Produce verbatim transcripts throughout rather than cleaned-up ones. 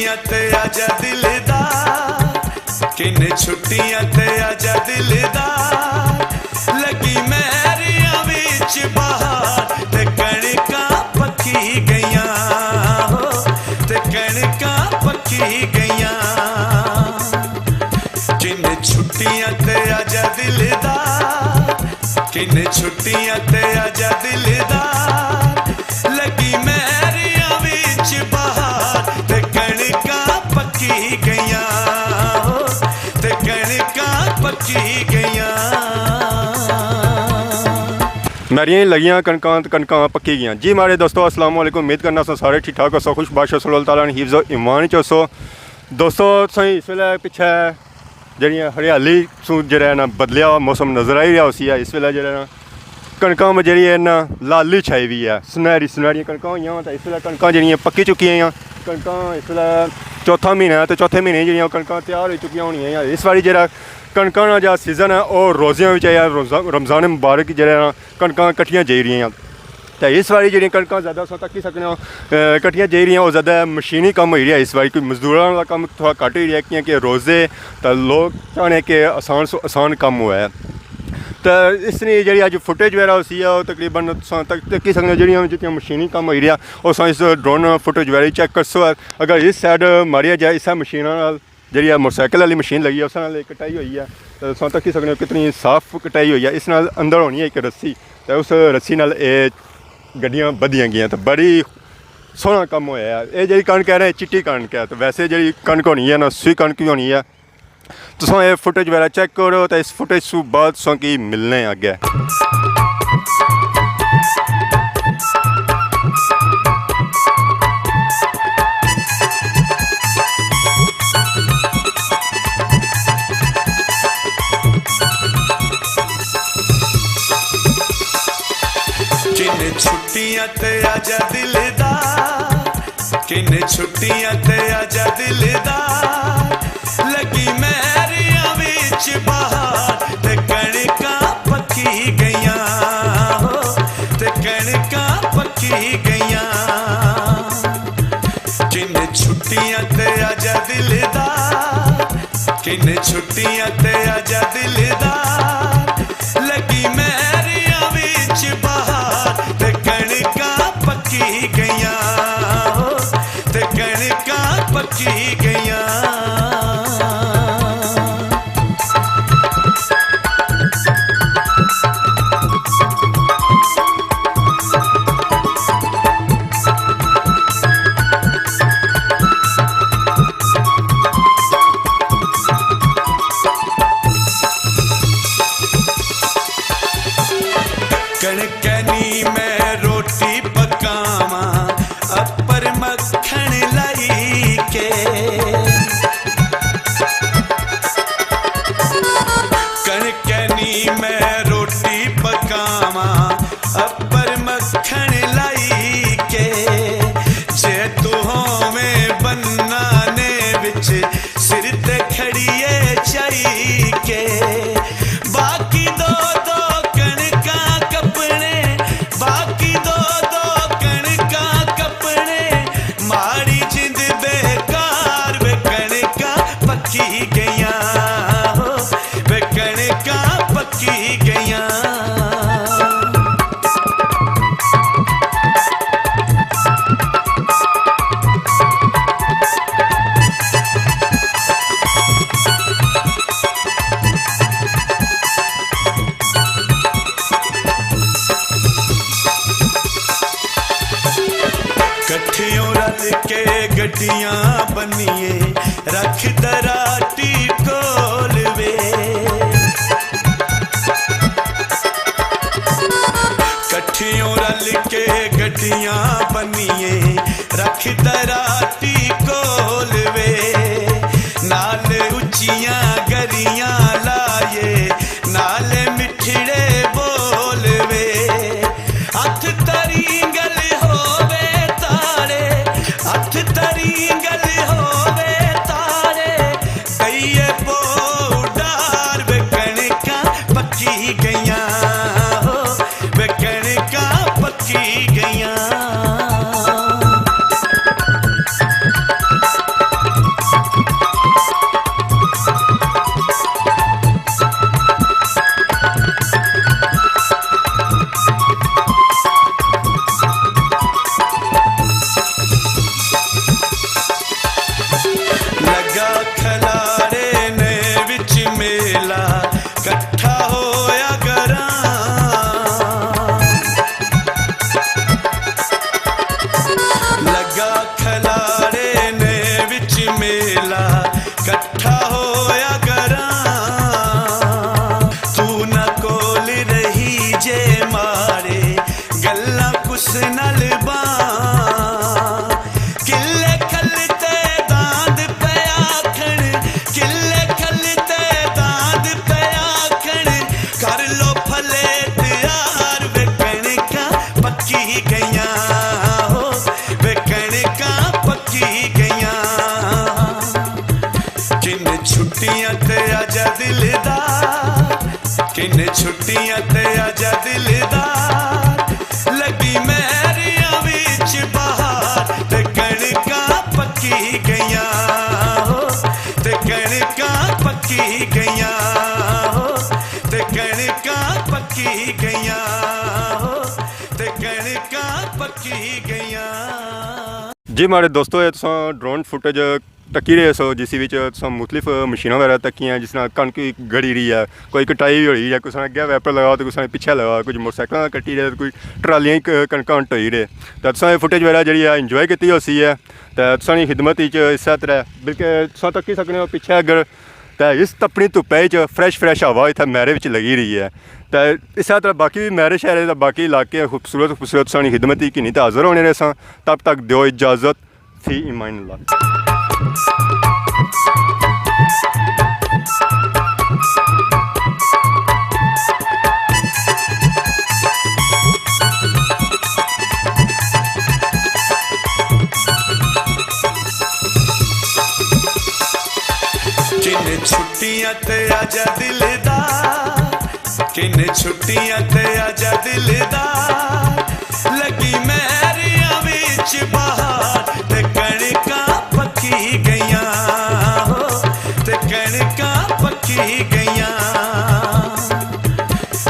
تے آجا دلدار، کن چھٹیاں تے آجا دلدار، لگی مہریاں وچ بہار، تے کݨکاں پکی گئیاں، ہو، تے کݨکاں پکی گئیاں۔ کن چھٹیاں تے آجا دلدار، کن چھٹیاں تے آجا دلدار، لگی مہریاں وچ بہار، تے کݨکاں پکی گئیاں، ہو، تے کݨکاں پکی گئیاں۔ میریاں لگیاں کݨکاں تے کݨکاں پکی گئیاں۔ جی ماڑے دوستو، السلام علیکم، امید کرنا سو سارے ٹھیک ٹھاک ہوسو، خوش باش ہوسو، اللہ تعالیٰ نے حفظ و ایمان چ ہوسو۔ دوستو، تساں اس ویلے پچھے جیہڑیاں ہریالی سوں جیہڑا ہے نا بدلیا ہوا موسم نظر آئی رہیا ہوسی ہے۔ اس ویلے جیہڑا ہے نا کݨکاں میں جیہڑی ہے نا لالی چھائی ہوئی ہے، سنہری سنہریاں کݨکاں ہوئیاں، تے اس ویلے کݨکاں جیہڑیاں پکی چکی ہوئیاں۔ کݨکاں اس ویلے چوتھا مہینہ ہے، تے چوتھے مہینے جیہڑیاں کݨکاں تیار ہوئی چکیاں ہونیاں۔ اس واری جیہڑا کݨکاں نا جیہڑا سیزن ہے، او روزیاں وچ ہے، یا رمضان، رمضان مبارک جیہڑا ہے نا کݨکاں کٹیاں جائی رہیاں۔ تے اس واری جیہڑیاں کݨکاں زیادہ اساں تکی سکنے آں، اے، کٹیاں جائی رہیاں، او زیادہ مشینی کم ہوئی رہیا۔ اس واری کوئی مزدوراں والا کم تھوڑا گھٹ ہوئی رہیا، کیونکہ روزے تے لوگ چاہنے کہ آسان سو آسان کم ہوئے۔ تے اس نے جیہڑی اج فوٹیج وغیرہ ہوسی ہے، او تقریباً تساں تک تکی سکنے ہو، جیہڑیاں جتنیاں مشینی کم ہوئی رہیا، او تساں اس ڈرون فوٹیج وغیرہ چیک کرسو۔ اگر اس سائیڈ ماریا جائے، اسے مشیناں نال جیہڑی اے موٹرسائیکل آلی مشین لگی ہے، اس نال اے کٹائی ہوئی ہے۔ تے تساں تکی سکنے ہو کتنی صاف کٹائی ہوئی ہے۔ اس نال اندر ہونی ہے ایک رسی، تے اس رسی نال اے گڈیاں بدھیاں گیاں، تے بڑی سوہنا کم ہویا ہے۔ اے جیہڑی کݨک ہے نا، اے چٹی کݨک ہے، تے ویسے جیہڑی کݨک ہونی ہے نا، سوئی کݨک وی ہونی ہے۔ تساں اے فوٹیج وغیرہ چیک کرو، تے اس فوٹیج سوں بعد تساں کی ملنے اگے۔ کن چھٹیاں تے آجا دلدار، کن چھٹیاں تے آجا دلدار، لگی مہریاں وچ بہار، تے کݨکاں پکی گئیاں، ہو، تے کݨکاں پکی گئیاں۔ کن چھٹیاں تے آجا دلدار، کن چھٹیاں تے آجا دلدار، لگی مہریاں وچ بہار، تے کݨکاں پکی گئیاں، ہو، تے کݨکاں پکی گئیاں۔ کݨکے نی میں روٹی پکاواں، اپر مکھݨ لائی کے۔ کݨکے نی میں روٹی پکاواں، اپر مکھݨ لائی کے۔ جے تو ہوویں بنانے وچ، سر تے کھڑیے چائی کے۔ باقی دو دو کݨکاں کپنے، باقی دو دو کݨکاں کپنے، ماڑی جند بیکار، وے کݨکاں پکی گئیاں، ہو، وے کݨکاں پکی گئیاں۔ کٹھیوں رل کے گڈیاں بنیے، رکھ دراٹی کول وے۔ کٹھیوں رل کے گڈیاں بنیے، رکھ دراٹی کول وے۔ نال اچیاں گریاں لائے، نال مٹھڑے بول وے۔ ہتھ ترینگل ہووے تاڑے، ہتھ ترینگل ہووے تاڑے، دئیے پو ڈار، وے کݨکاں پکی گئیاں، ہو، وے کݨکاں پکی گئیاں۔ باں۔ کلے کھل تے داند پیا کھن، کلے کھل تے داند پیا کھن، کر لو پھلے تیار، وے کݨکاں پکی گئیاں ہو، وے کݨکاں پکی گئیاں۔ کن چھٹیاں تے آجا دلدار، کن چھٹیاں تے آجا دلدار، لگی مہریاں وچ بہار، تے کݨکاں پکی گئیاں ہو، تے کݨکاں پکی گئیاں ہو، تے کݨکاں پکی گئیاں ہو، تے کݨکاں پکی گئیاں۔ جی ماڑے دوستو، اے تساں ڈرون فوٹیج تکی رہے سو، جس وچ تساں مختلف مشیناں وغیرہ تکیاں، جس طرح کنک گڑی رہی ہے، کوئی کٹائی ہوئی ہے، کسے نے اگے ویپر لگا تے کسے نے پچھے لگا، کچھ موٹر سائیکلاں کٹی رہے، کوئی ٹرالیاں ک-، کنکاں ٹوئی رہے۔ تے تساں اے فوٹیج وغیرہ جیڑھی ہے انجوائے کیتی ہوسی ہے۔ تے تساں نی خدمت وچ اسے طرح، بلکہ تساں تکی سکنے ہو پچھے اگر، تے اس تپنی دھپے وچ فریش فریش ہوا اتھے مہرے وچ لگی رہی ہے۔ تے اسے طرح باقی وی مہرے شہرے تے باقی علاقے خوبصورت خوبصورت تساں نی خدمت وچ گھنی تے حاضر ہونے رہساں۔ تب تک دیو اجازت۔ فی امان اللہ۔ کن چھٹیاں تے آجا دلدار، کن چھٹیاں تے آجا دلدار، لگی مہریاں وچ بہار، تے کݨکاں پکی گئیاں ہو، تے کݨکاں پکی گئیاں۔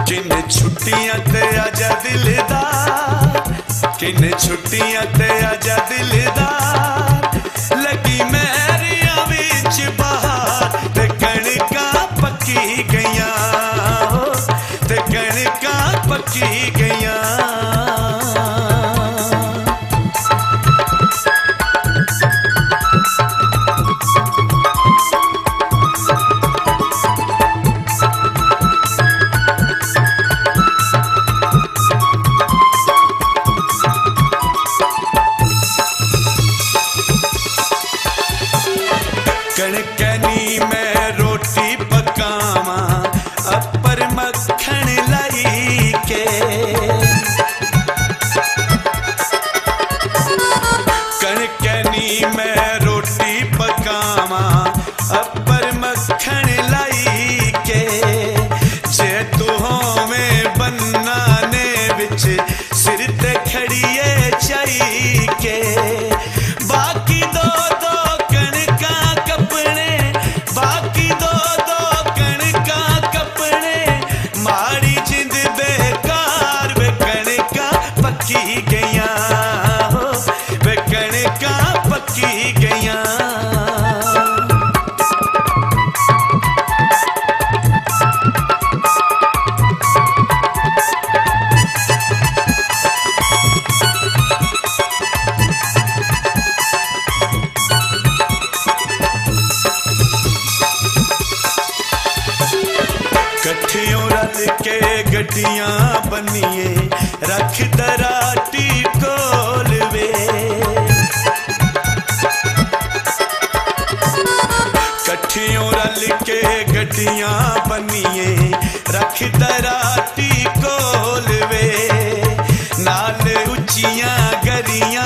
کن چھٹیاں تے آجا دلدار، کن چھٹیاں تے آجا دلدار، لگی مہریاں وچ بہار، تے کݨکاں پکی گئیاں ہو، تے کݨکاں پکی گئیاں۔ کݨکے نی میں روٹی پکاواں، اپر مکھݨ لائی کے۔ کݨکے نی میں روٹی پکاواں، اپر مکھݨ لائی کے۔ جے تو ہوویں بنانے وچ، سر تے کھڑیے چائی کے۔ باقی دو دو کݨکاں کپݨے، باقی دو دو کݨکاں کپݨے، ماڑی جند بیکار، وے کݨکاں پکی گئیاں ہو، وے کݨکاں پکی گئیاں۔ کٹھیوں رل کے گڈیاں بنیے، رکھ دراٹی کول وے۔ کٹھیوں رل کے گڈیاں بنیے، رکھ دراٹی کول وے۔ نال اچیاں گریاں